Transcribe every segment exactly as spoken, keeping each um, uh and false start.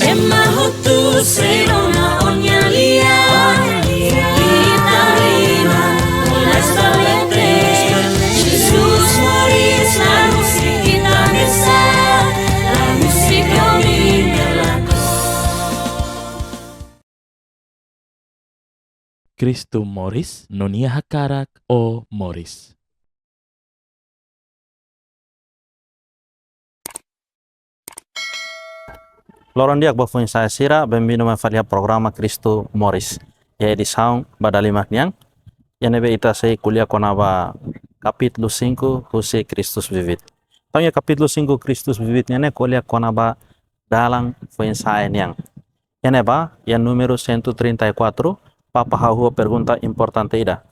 Ema hotu sei rona o-nia lian, ita liman, lais ba leten. Jesus moris, la husik ita mesak, la husik domin. Kristu moris, no Nia hakarak ó moris. Loron di'ak ba foin-sa'e sira, benvindu mai fali iha programa Kristu Moris. Iha edisaun ba dalimak nian, iha ne'ebé ita sei ko'alia kona-ba kapítulu cinco husi Christus Vivit. Entaun iha kapítulu cinco Christus Vivit nian ne'e ko'alia kona-ba dalan foin-sa'e nian. Iha ne'ebá, iha númeru cento e trinta e quatro, Papa hahú pergunta importante ida.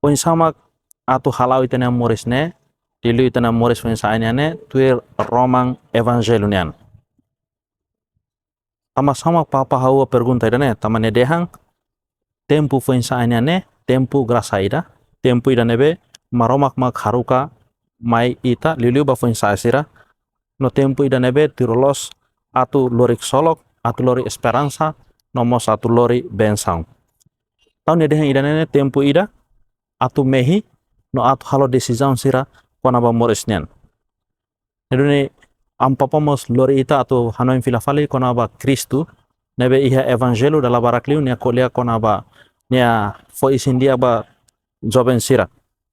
Oinsá mak atu hala'o ita-nia moris ne'e, liuliu ita-nia moris foin-sa'e nian ne'e, tuir roman Evanjellu nian. Tanbasá mak Papa hahú pergunta ida-ne'e, tanba nia dehan, tempu foin-sa'e nian ne'e, tempu grasa ida, tempu ida ne'ebé Maromak mak haruka mai ita, liuliu ba foin-sa'e sira, no tempu ida ne'ebé tuir loloos atu lori ksolok, atu lori esperansa, no mós atu lori bensaun. Entaun nia dehan ida-ne'e ne'e tempu ida atu mehi, no atu halo desizaun sira kona-ba moris nian. Ne'e duni Amu Papa mós lori ita atu hanoin fila fali kona-ba Kristu, ne'ebé iha Evanjellu dala barak liu nia ko'alia kona-ba, nia fó isin di'ak ba joven sira.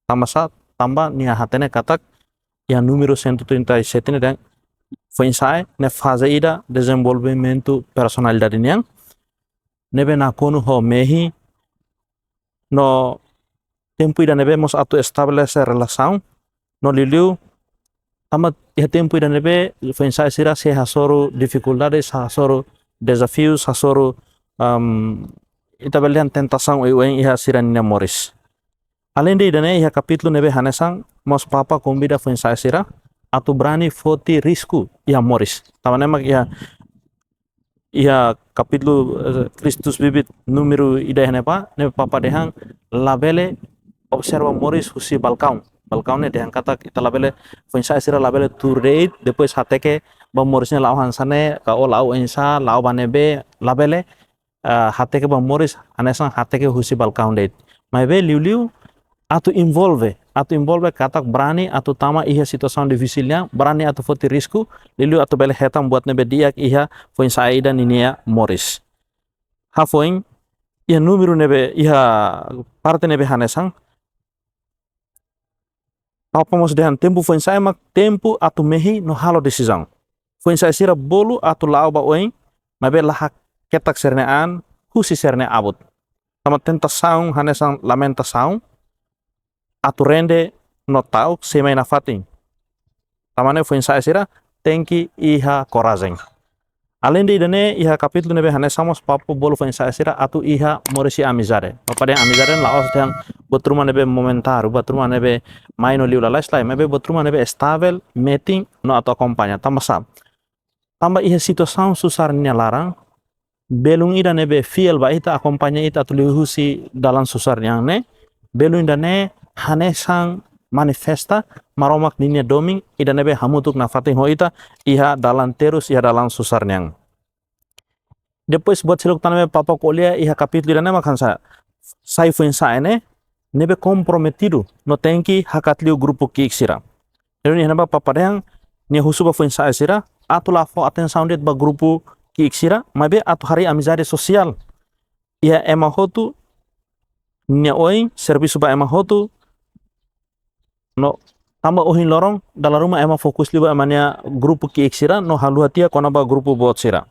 Tanbasá, tanba nia hatene katak iha númeru cento e trinta e sete ne'e dehan foin-sa'e ne'e faze ida dezenvolvimentu personalidade nian, ne'ebé nakonu ho mehi, no tempu ida ne'ebé mós atu estabelese relasaun, no liuliu, tanba iha tempu ida ne'ebé foin-sa'e sira sei hasoru difikuldades, hasoru dezafius, hasoru, am, ita bele dehan tentasaun oioin iha sira-nia moris. Aleinde ida-ne'e, iha kapítulu ne'ebé hanesan, mós Papa konvida foin-sa'e sira atu brani foti risku iha moris. Tanba ne'e mak iha, iha kapítulu, eh, Christus Vivit númeru ida iha ne'ebá, ne'e Papa dehan labele observa moris husi balkaun. Balkaun ne'e dehan katak ita labele, foin-sa'e sira labele tuur de'it, depois hateke ba moris ne'e la'o hanesan ne'e, ka ó la'o oinsá, la'o ba ne'ebé, labele, ah, hateke ba moris hanesan hateke husi balkaun de'it. Maibé liuliu atu envolve, atu envolve katak brani atu tama iha situasaun difisil nian, brani atu foti risku, liuliu atu bele hetan buat ne'ebé di'ak iha foin-sa'e ida ninia moris. Hafoin, iha númeru ne'ebé, iha parte ne'ebé hanesan, Papa mós dehan tempu foin-sa'e mak tempu atu mehi no halo desizaun. Foin-sa'e sira bolu atu la'o ba oin, maibé la haketak sira-nia an husi sira-nia abut. Tanba tentasaun hanesan lamentasaun, atu rende no ta'uk sei mai nafatin. Tanba ne'e foin-sa'e sira tenke iha korajen. Aleinde ida-ne'e, iha kapítulu ne'ebé hanesan mós Papa bolu foin-sa'e sira atu iha moris amizade. Papa dehan amizade ne'e la'ós dehan buat ruma ne'ebé momentáriu, buat ruma ne'ebé mai no liu lalais, lae, maibé buat ruma ne'ebé estavel, metin no atu akompaña. Tanbasá? Tanba iha situasaun susar nia laran, belun ida ne'ebé fiél ba ita, akompaña ita atu liuhusi dalan susar nian ne'e, belun ida-ne'e hanesan manifesta Maromak ninia domin ida ne'ebé hamutuk nafatin ho ita iha dalan terus, iha dalan susar nian. Depois buat seluk tan ne'ebé Papa ko'alia iha kapítulu ida-ne'e mak hanesan, sai foin-sa'e ne'e, ne'ebé komprometidu no tenke hakat liu grupu ki'ik sira. Ne'e duni iha ne'ebá Papa dehan, nia husu ba foin-sa'e sira atu la fó atensaun de'it ba grupu ki'ik sira, maibé atu harii amizade sosiál iha ema hotu nia oin, servisu ba ema hotu, no tanba ohin loron dala ruma ema fokus liu ba ema nia grupu ki'ik sira, no haluha tiha kona-ba grupu boot sira.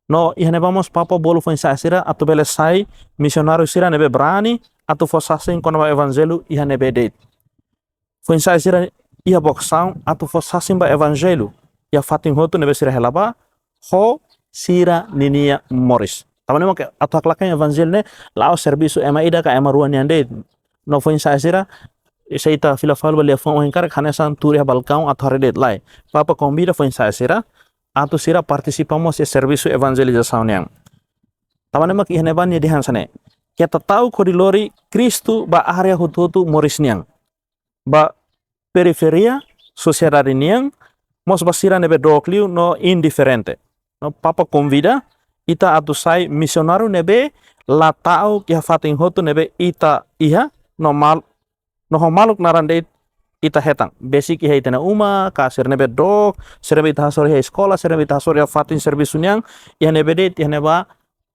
No iha ne'ebá mós Papa bolu foin-sa'e sira atu bele sai misionáriu sira ne'ebé brani atu fó sasin kona-ba Evanjellu iha ne'ebé de'it. Foin-sa'e sira iha vokasaun atu fó sasin ba Evanjellu iha fatin hotu ne'ebé sira hela ba, ho sira ninia moris. Tanba ne'e mak atu haklaken Evanjellu ne'e la'ós servisu ema ida ka ema rua nian de'it. No foin-sa'e sira, se ita fila fali ba liafuan ohin karik, hanesan tuur iha balkaun atu haree de'it, lae. Papa konvida foin-sa'e sira atu sira partisipa mós iha servisu evanjelizasaun nian. Tanba ne'e mak iha ne'ebá nia dehan hanesan ne'e: keta ta'uk hodi lori Kristu ba área hotu-hotu moris nian, ba periferia sosiedade nian, mós ba sira ne'ebé dook liu no indiferente. no Papa konvida ita atu sai misionáriu ne'ebé la ta'uk iha fatin hotu ne'ebé ita iha, no mal, no ho maluk naran de'it ita hetan. Besik iha ita-nia uma, ka sira ne'ebé dook, sira ne'ebé ita hasoru iha eskola, sira ne'ebé ita hasoru iha fatin servisu nian, iha ne'ebé de'it, iha ne'ebá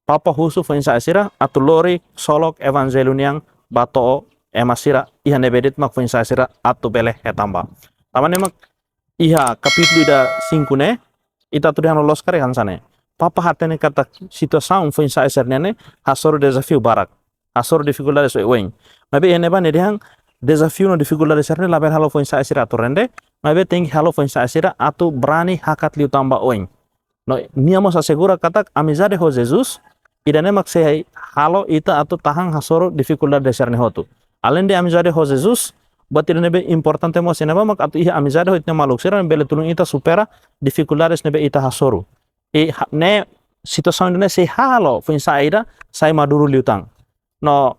Papa husu foin-sa'e sira atu lori ksolok evanjellu nian ba to'o ema sira, iha ne'ebé de'it mak foin-sa'e sira atu bele hetan ba. Tanba ne'e mak iha kapítulu ida cinco ne'e, ita atu dehan loloos karik hanesan ne'e. Papa hatene katak situasaun foin-sa'e sira-ne'e hasoru dezafiu barak, hasoru difikuldade oioin. Maibé iha ne'ebá nia dehan dezafiu no difikuldade sira-ne'e labele halo foin-sa'e sira atu rende, maibé tenke halo foin-sa'e sira atu brani hakat liután ba oin. No nia mós asegura katak amizade ho Jesus, ida-ne'e mak sei halo ita atu tahan hasoru difikuldade sira-ne'e hotu. Aleinde amizade ho Jesus, buat ida ne'ebé importante mós iha ne'ebá mak atu iha amizade ho ita-nia maluk sira ne'ebé bele tulun ita supera difikuldades ne'ebé ita hasoru. I ha-, ne'e situasaun ida-ne'e sei halo foin-sa'e ida sai maduru liután. No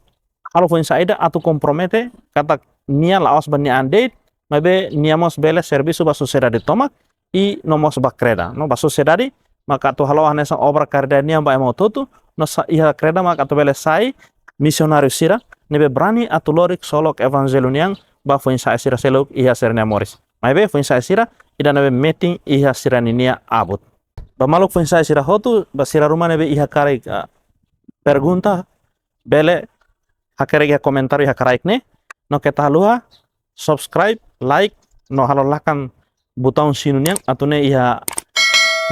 halo foin-sa'e ida atu kompromete katak nia la'ós ba nia an de'it, maibé nia mós bele servisu ba sosiedade tomak, i no mós ba kreda. No ba sosiedade, maka atu halo hanesan obra karidade nian ba ema hotu-hotu, no sa-, iha kreda maka atu bele sai misionáriu sira ne'ebé brani atu lori ksolok evanjellu nian ba foin-sa'e sira seluk iha sira-nia moris. Maibé foin-sa'e sira ida ne'ebé metin iha sira ninia abut. Ba maluk foin-sa'e sira hotu, ba sira ruma ne'ebé iha karik, ah, pergunta, bele hakerek iha komentáriu iha kraik ne'e, no keta haluha subscribe, like, no halo lakan butaun sinu nian atu nune'e iha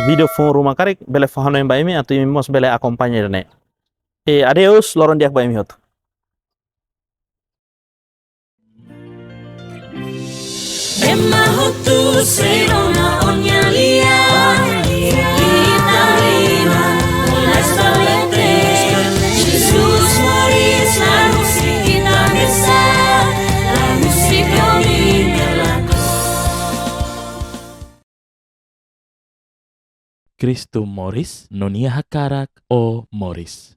vídeo foun ruma karik bele fó-hanoin ba imi atu imi mós bele akompaña ida-ne'e. E adeus, loron di'ak ba imi hotu. Ema hotu sei rona ó-nia lian, ita liman, moris ba leten. Jesus moris, la husik ita mesak, la husik domin dela. Kristu moris, no Nia hakarak ó moris.